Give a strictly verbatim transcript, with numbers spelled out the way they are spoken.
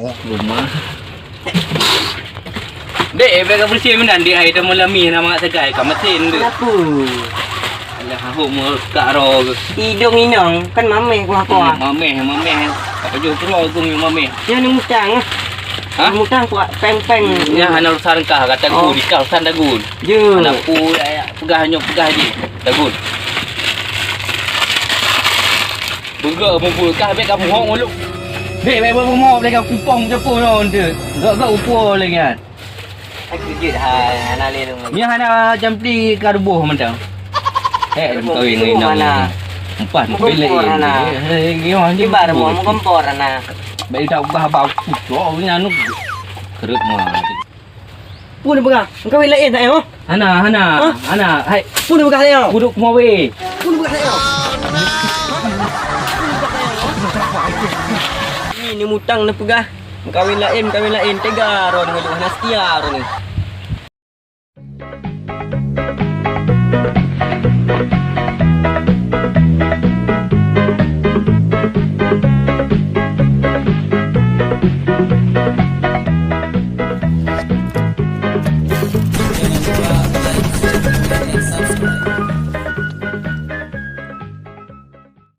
Rumah. Dek, eh, bèk ka beureusie meunan, dek, ai teuma lami na mangat sagai ka meusén tu. Kenapa? Alah, hahok meukak roe. Idong inong kan mameh kuah-kuah. Hmm, mameh, mameh. Apa jauh keudroe gong nyang mameh? Nyan mutang. Hah? Mutang kuat peng-peng. Nyan hana urusan kah, kata gun, oh, ikah urusan dagun. Ya. Hana peue, ya, ya, peugah nyoe, peugah jih. Dagun. Beugöt muphom kah, bèk ka muphom ulôn. Bèk, bèk, bèk, bèk, bèk, ka kupông japôh nyoe, ente. Gak-gak upô lé nyan. Ai, keujeuet hai, hana lé lôn lagi. Nyan hana jampli ka ruboh mantong. Eh, ruboh, kawin ruboh ngon hana. Empat, kompor bila hana. Eh, eh, eh, ibar, kompor hana. Baik tak ubah bau. Oh, nyan anu. Kerut mua. Peue neupeugah? Engkawin laén, eh, oh? Hana, hana, hah? Hana. Hai. Peue neupeugah, eh, oh? Puduk kumawe. Peue neupeugah, eh, oh? Ni, ni mutang neupeugah. Meukawen laén, meukawen laén, teuga droeneuh ngon lôn, hana seutia droeneuh.